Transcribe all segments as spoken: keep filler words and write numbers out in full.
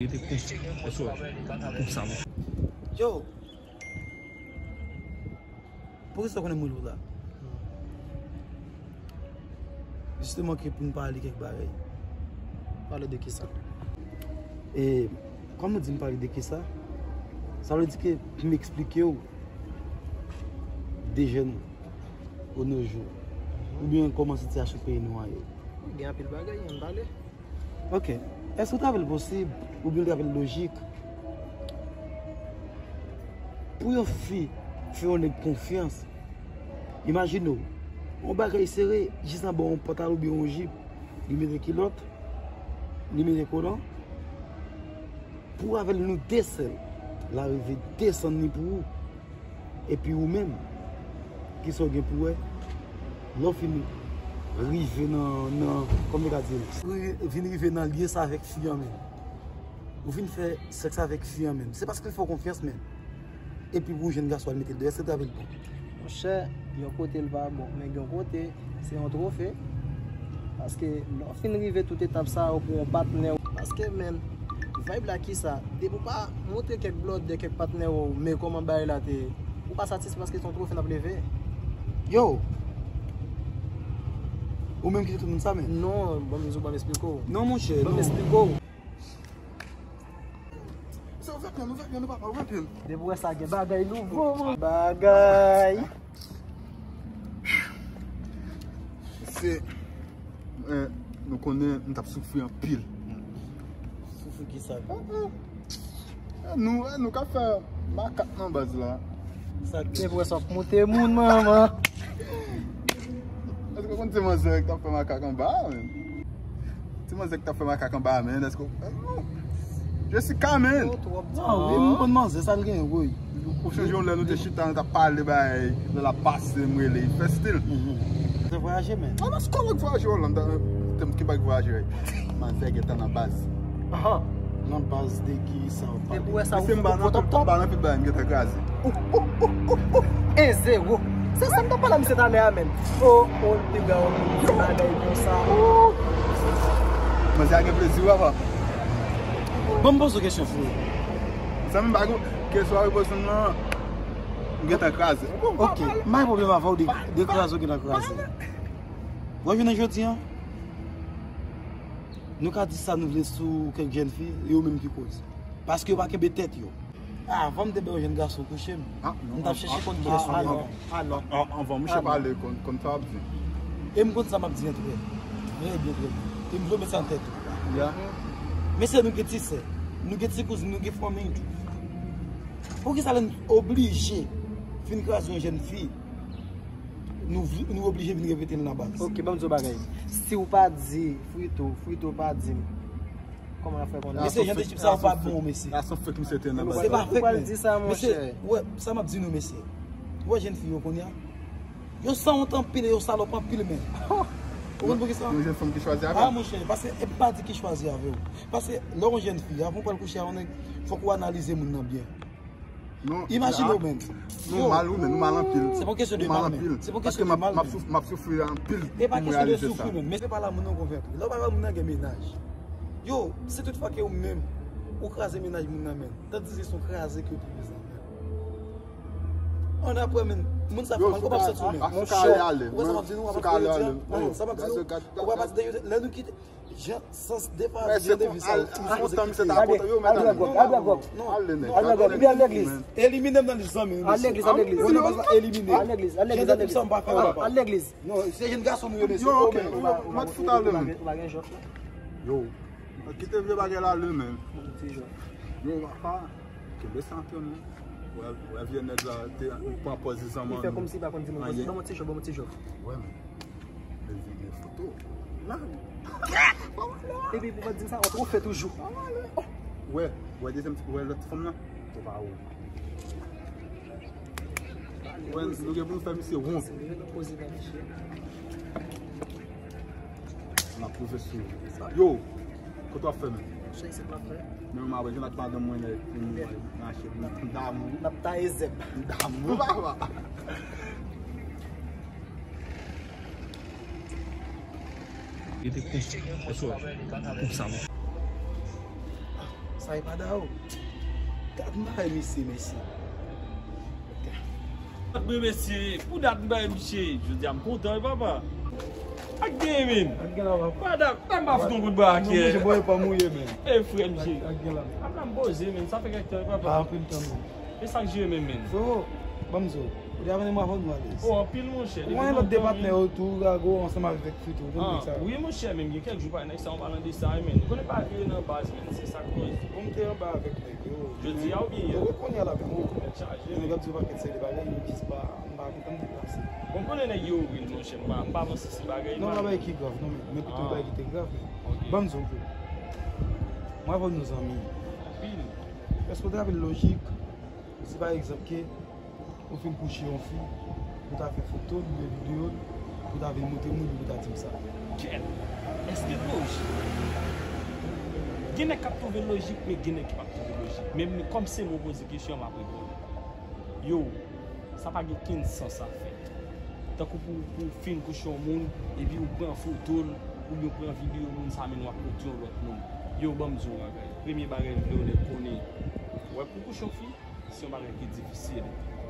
Rete konsa, konsa, konsa, monchè. Yo! Poukisa w konnen m rele w la? Jisteman ke pou n pale kèk bagay. Pale de kisa? E, kòman w di m pale de kisa? Sa vle di ke m eksplike w de jèn o no jou, oubyen kòman sitiyasyon peyi nou an ye. Gen anpil bagay, ann pale. Ok. Èske w ta vle l posib, oubyen w ta vle l lojik, pou yon fi fè yon nèg konfyans? Imajine w, yon bagay sere, jis anba yon pantalon oubyen yon jip, li mete kilòt, li mete kolan, pou avè l nou de sèl, l arive desann li pou ou. Epi ou menm, kisa w gen pou wè? Lè w fin rive nan, nan, kòman yo ka di l? Ri-, vin rive nan lye sa avèk fi an menm. Ou fin fè sèks avèk fi an menm. Se paske l fè w konfyans menm. Epi pou jèn gason al mete l deyò, èske l ta vle l bon? Monchè, yon kote l pa bon, men gen yon kote, se yon twofe. Paske lè w fin rive tout etap sa yo pou yon patnè, paske, men, vibe la kisa? Depi w pa montre kèk blòdè, kèk patnè w, men kòman bagay la te ye, ou pa satisfè paske se yon twofe n ap leve. Yo! Ou menm ki te tout moun sa, men? Non, ban m di w, ban m esplike w. Non, monchè, non. Ban m esplike w. Se ouvè pye n, ouvè pye n, papa, ouvè pye n. Depi w wè sa, gen bagay nouvo, man. Bagay. Se, eh, nou konnen m t ap soufri anpil. Soufri kisa? Eh, eh. Eh, nou, eh, nou ka fè makak nan baz la. Sa k depi w wè sa ap monte moun, manman. Èske w konn ti manzè k t ap fè makak anba a, menm? Ti manzè k t ap fè makak anba a, menm, èske w, eh, non. Jessica, menm. Ou twòp di. Ah, wi, m konn manzè, sa l gen, wi. Ou chanje yon lè nou te chita, nou t ap pale, bay, lè l ap pase, m rele, fè stil. Mhm. Se vwayaje, menm. Ah, mas kòlèg vwayaje Hollande, eh, ki bay vwayaje, wi. Manzè gentan nan baz. Aha. Nan baz de ki sa w pale? Depi w wè sa, ou fou, ou twòp, twòp. Ba nan pit bay, m gentan kraze. En zewo. Se sa m t ap pale a misye talè a, menm. O, o, li te ba w bagay konsa. Manzè a gen plezi, wi, papa. Ban m poze w kesyon, frè. Zanmi m pa gen kesyon a repoze m nan. M gentan kraze. Ok, m pa gen pwoblèm avè w de, de kraze w gentan kraze. W ap jounen jodi a, nou ka di sa nou vle sou kèk jèn fi, e yo menm ki koz. Paske yo pa kenbe tèt yo. Avan m te bay yon jèn gason kouche m, m t ap chèche konn kiyès ou ye avan. Anvan, misye pale, konn, konn sa w ap di. E m konn sa m ap di an trè, trè byen, trè byen. E m vle w met sa nan tèt ou. Mesye, nou gen ti sè, nou gen ti kouzin, nou gen fanmi. Poukisa lè n oblije fin kraze yon jèn fi, nou, nou oblije vin repete l nan baz? Ok, ban m di w bagay. Si w pa di Frito, Frito pa di m. Kòman n ap fè konnen? Mesye, jan de jip sa yo pa bon, mesye. Se pa fèk, men. Mesye, ou wè, sa m ap di nou, mesye. Ou wè jèn fi yo kounye a? Yo sanwont anpil e yo salòp anpil, men. Ou konn poukisa? Yon jèn fanm ki chwazi avè w. Ah, monchè, paske, e m pa di ki chwazi avè w. Paske, lè w yon jèn fi, avan w pral kouche avè yon nèg, fòk ou analize moun nan byen. Non, imajine w menm. Nou mal, wi, men nou mal anpil. Se pa kesyon de mal, men. Se pa kesyon de mal, men. Paske m ap souf-, m ap soufri anpil pou m reyalize sa. E pa kesyon de soufri, men. Men se pa la moun nan konvenki. Lè w pa wè moun nan gen mennaj. Yo, si tout fwa ke ou menm, ou kraze mennaj moun nan, men. Tandis ke se yon kraze ke w te bezwen fè. Ann apre, men, moun sa fè mal, ou p ap soti w menm. Monchè, ou wè sa m ap di nou, ou pa pati de yo, ou pa pati de yo, lè nou kite, jan, sans defa, jan de vi sa yo, ou sipoze kite yo. Al legliz, al legliz. Elimine m nan lis zanmi, mesye. Al legliz, al legliz. Elimine. Al legliz, al legliz, al legliz. Jan de vi sa yo, m pa fè yo, papa. Al legliz. Non, se jèn gason nou ye, mesye. Yo, ok, ou mèt fout ale, men. Ou pa gen jòt la. Yo. Kite vye bagay la ale, men. Bon, ti jòt. Yo, papa. Kenbe sa antre nou. Wè, wè vye nèg la te pran pòz li zanmann. Li fè kòmsi li pa konn di mwen. Ban mwen ti jòf, ban mwen ti jòf. Wè, men. Men vye nèg foto. La. Epi pou pa di m sa, w ap fè toujou. Wè, wè dezyèm, wè lòt fanm nan. Ou pa ou. Wè, nou gen pou nou fè misye wont. N ap pwofesè. Yo, kote w ap fè menm? Chèk se pa fè. Men m ap jwenn ak madanm mwen lè pou nou mache pou nou damou. N ap taye zèb. Damou, papa. Rete konsa, konsa, konsa, monchè. Ay, pa da ou. Gad mwen bay misye, mesye. Gad mwen, mesye. Pou dat mwen bay misye. Jodi a m kontan, wi, papa. Ak gen, men. Ak gen la, papa. Pa dat, pa m pa fout yon kout bra ak. Non, misye, boy, pa mouye, men. E frè, misye. Ak gen la, men. Ap la m poze, men. Sa fè kèk tan, wi, papa. Pa anpil tan, men. E sa k jere menm, men. Frero, ban m di w. Ou te avè m avan nou ale. Oh, anpil, monchè. Ou gen lòt de patnè yo tou, Rago, ansanm avèk Frito, ou konn nèg sa yo. Wi, monchè, men gen kèk jou pa nèg sa, ou palan de sa, men. Ou konnen pa vire nan baz, men. Se sa k koz. Bon, m te anba avèk nèg yo. Jodi a oubyen yè? Yo kounye a la menm, ou. Tèt chaje, men. Yo ap di yon pakèt seri de bagay, yo jis pa, m pa kontan m deplase. Bon, m konnen nèg yo wi, monchè, m pa, m pa avanse sou bagay. Non, pa bagay ki grav, non, men, men pito yon bagay ki te grav, men. Ok. Ban m di w, bro. Mwen avè w nou zanmi. Anpil. Èske w te avè lojik, si pa egzanp ke ou fin kouche yon fi, pou ta fè foto l oubyen videyo l, pou ta vin montre moun, pou ta di m sa. Kèt! Èske l lojik? Gen nèg k ap twouve l lojik, men gen nèg ki p ap twouve l lojik. Men, men kòm se mwen poze kesyon an, m ap reponn. Yo, sa pa gen kenn sans a fè. Tankou pou, pou w fin kouche yon moun, epi ou pran foto l, oubyen w pran videyo moun sa, men w ap montre yon lòt moun. Yo, ban m di w yon bagay. Premye bagay m vle yon nèg konnen. Ou wè, pou kouche yon fi, se yon bagay ki difisil.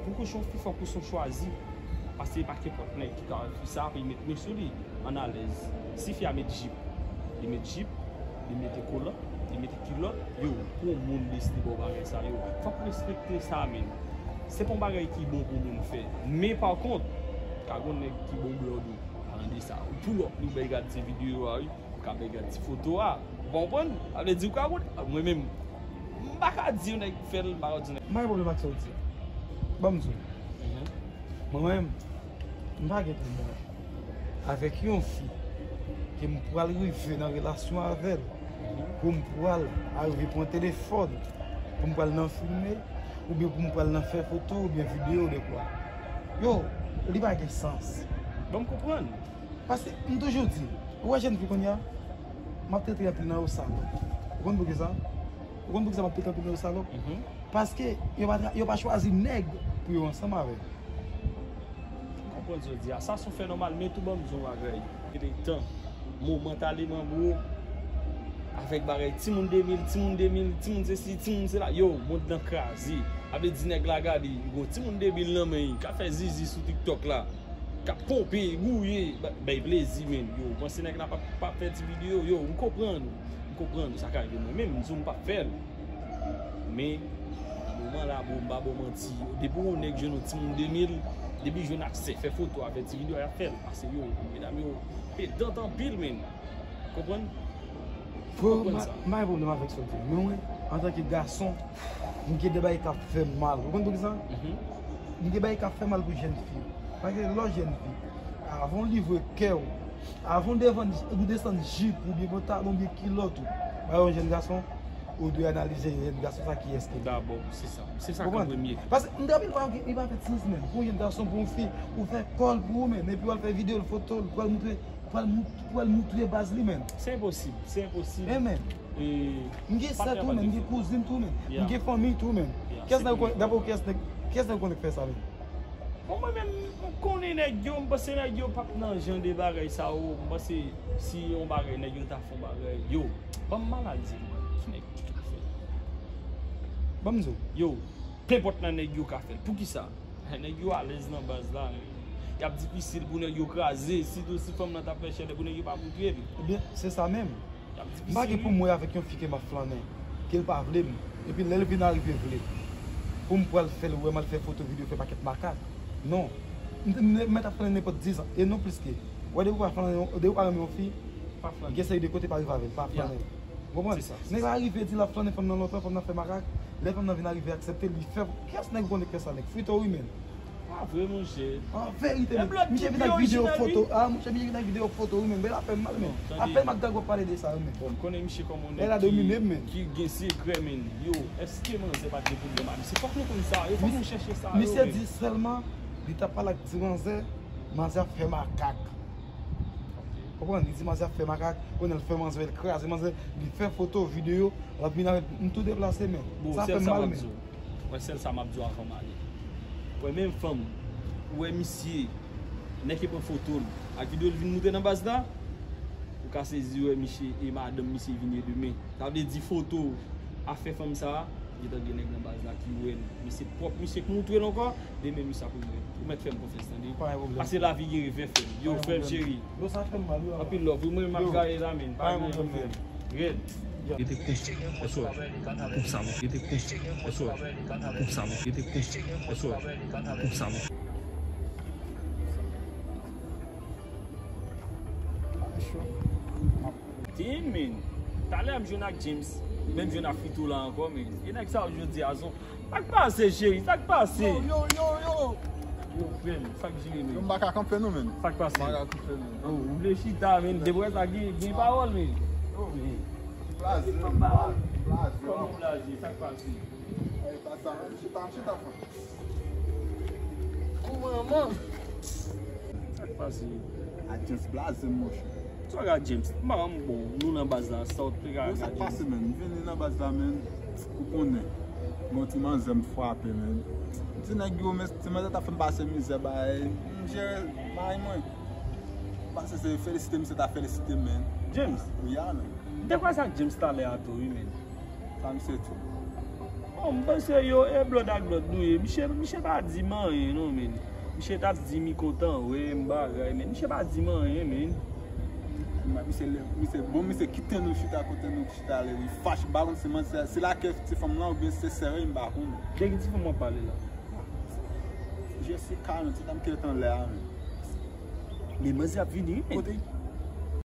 Pou kouche yon fi, fòk ou se yon chwazi. Paske e pa kenpòt nèg ki ka wè fi sa, epi met men sou li, ann alèz. Si fi a met jip, li met jip, li mete kolan, li mete kilòt, yo, pou yon moun deside ba w bagay sa yo, fòk ou respekte sa, men. Se pa yon bagay ki bon pou moun fè. Men, pa kont, ka gon nèg ki bon blòd ou, palan de sa. Ou pull up, ou bay gad ti videyo a, wi. Ou ka bay gad ti foto a. Ou konprann? Sa vle di ou ka konn. Mwen menm, m pa ka di yon nèg fè l, m pa ka di yon nèg. M pa gen pwoblèm ak sa w di a. Ban m di w. Mhm. Mwen menm, m pa gen pwoblèm avèk yon fi ke m pral rive nan relasyon avè l, pou m pral arive pran telefòn, pou m pral nan filme, oubyen pou m pral nan fè foto, oubyen videyo de kwa. Yo, li pa gen sans. Bon, m konprann. Paske m toujou di, ou wè jèn fi kounye a, m ap trete anpil nan yo salòp. Ou konn poukisa? Ou konn poukisa m ap trete anpil nan yo salòp? Mhm. Paske yo pa tra-, yo pa chwazi nèg pou yo ansanm avè. M konprann sa w di a. Sa se yon fè nòmal, men tou ban m di w yon bagay. Gen de tan, momantaleman, bro, avèk bagay timoun de mil, timoun de mil, timoun sesi, timoun sela, yo, mond lan kraze. Sa vle di nèg la gade, li gon timoun de mil nan men li, k ap fè zizi sou TikTok la. K ap ponpe, gouye, ba-, bay plezi, men. Yo, ou panse nèg la p ap, p ap fè ti videyo? Yo, m konprann ou. M konprann ou, sa ka rive mwen menm, m di w m p ap fè l. Men, nan moman la, bro, m pa ba w manti. Depi yon nèg jwenn yon timoun de mil, depi jwenn aksè, fè foto a, fè ti videyo a, y ap fè l. Paske yo, medam yo, pedant anpil, men. Konprann? Frero, m pa gen pwoblèm avèk sa w di. Men mwen, antanke gason, m gen de bagay k ap fè m mal. Ou konn poukisa? Mhm. M gen bagay k ap fè m mal pou jèn fi. Paske lè w jèn fi, avan w livre kè w, avan w devann, ou desann jip ou, oubyen pantalon, oubyen kilòt ou, ba yon jèn gason, ou dwe analize jèn gason sa kiyès ke li ye. Dabò, se sa. Se sa k an premye. Paske m te anpil fwa, li pa fèt sans, men. Pou yon jèn gason, pou yon fi, ou fè kò l pou ou, men. Epi w al fè videyo l, foto l, pou w al montre Pral mout-, pral moutre baz li, men. Se enposib, se enposib. E, men. M gen sè tou, men. M gen kouzin tou, men. M gen fanmi tou, men. Kiyès nèg ou konnen, daprè w, kiyès nèg, kiyès nèg ou konnen k fè sa, men? Bon, mwen menm, m konnen nèg yo, m panse nèg yo p ap nan jan de bagay sa yo. M panse si yon bagay, nèg yo ta fè yon bagay, yo, ban m maladi, mwen. Ki nèg ki ka fè? Ban m di w. Yo, penpòt nan nèg yo ka fè l. Poukisa? Nèg yo alèz nan baz la, men. Y ap difisil pou nèg yo kraze, sitou si fanm nan t ap fè chèlè pou nèg yo pa moutre li. Ebyen, se sa menm. Y ap difisil, wi. M pa gen pou m wè avèk yon fi ke m ap flannen, ke l pa vle m, epi lè l vin arive vle, pou m pral fè l wè m al fè foto, videyo, fè pakèt makak. Non. M, m, m mèt ap flannen nenpòt dizan, e non plis ke. Wè, depi w pa flannen, depi w pa renmen yon fi, gen seri de kote pa rive avè l, pa flannen. Ou konprann? Nèg la rive di l ap flannen fanm nan lontan, fanm nan fè makak. Lè fanm nan vin arive aksepte l, li fè. Kiyès nèg ou konnen k fè sa, nèg? Frito wi, men. Pa vre, monchè. An verite, men. Misye vin ak videyo foto. A, monchè, misye vin ak videyo foto wi, men. Bèl afè m mal, men. Apèn m ak Gago ap pale de sa wi, men. Bon, m konnen misye kòm yon nèg ki gen sekrè, men. Yo, èske manzè pa t gen pwoblèm a misye? Fòk nou konn sa yo, fòk nou chèche sa yo, men. Misye di sèlman li t ap pale ak ti manzè, manzè ap fè makak. Konprann? Li di manzè ap fè makak, kounye a l fè manzè, l kraze manzè, li fè foto, videyo, l ap vin avè l, m tou deplase, men. Sa fè m mal, men. Bon, sèl sa m ap di w. Mwen, sèl sa m ap di w avan m ale. Wè, menm fanm, ou wè misye, nèg ki pran foto l ak videyo l vin moutre nan baz la, ou ka sezi wè misye e madanm misye vini demen. Sa vle di foto, Afè fanm sa a, gentan gen nèg nan baz la ki wè l. Misye pwòp, misye k moutre l ankò, demen misye ap regrèt. Ou mèt fè m konfyans, tande? Pa gen pwoblèm. Pase lavi gen revè, frè m. Yo, frè m cheri. Yo, sa fè m mal, yo. Anpil love. Wi, mwen menm ap gaye la, men. Pa gen pwoblèm, frè m. Red. Rete konsa, eswè. Koup sa, non. Rete konsa, eswè. Koup sa, non. Rete konsa, eswè. Koup sa, non. Damn, man. Talè a m jwenn ak James, men m jwenn ak Fito la ankò, men. E nèg sa yo jodi a, zon. Sa k pase, cheri? Sa k pase? Yo, yo, yo, yo. Yo, frè m, sa k jere, men? Yo, m pa ka kanpe nou, men. Sa k pase? M pa ka kanpe nou. Oh, ou vle chita, men. Depi sa gen, gen pawòl, men. Oh. Men. Blaze, blaze. Kòman blaze? Sa k pase? Ay, pa sa, men. Chita, chita, frè. Kouman, man? Sa k pase? A James blaze m, monchè. Sa w gade James? M pa konn, bon, nou nan baz la, sa w te ka gade. Yo, sa k pase, men? M vini nan baz la, men. Ou konnen. Bon, ti manzè m frape, men. Ti nèg yo, men, ti manzè ta fè m pase mizè, bay. M jere bay mwen. Pase se felisite m, se ta felisite m, men. James? Wi, a, men. M te kwè sa ak James talè a tou, wi, men. Sa misye tou. Bon, m panse yo e blòd ak blòd nou ye. Misye, misye pa di m anyen non, men. Misye t ap di m li kontan wè m bagay, men misye pa di m anyen, men. Misye, misye, bon, misye kite nou chita kote nou chita lè li fache. M pa konn si manzè, si lakay ti fanm lan oubyen se sè l, m pa konnen. De ki ti fanm w ap pale la? Jessica, non, ti fanm ki ret anlè a, men. Men manzè ap vini, men. Kote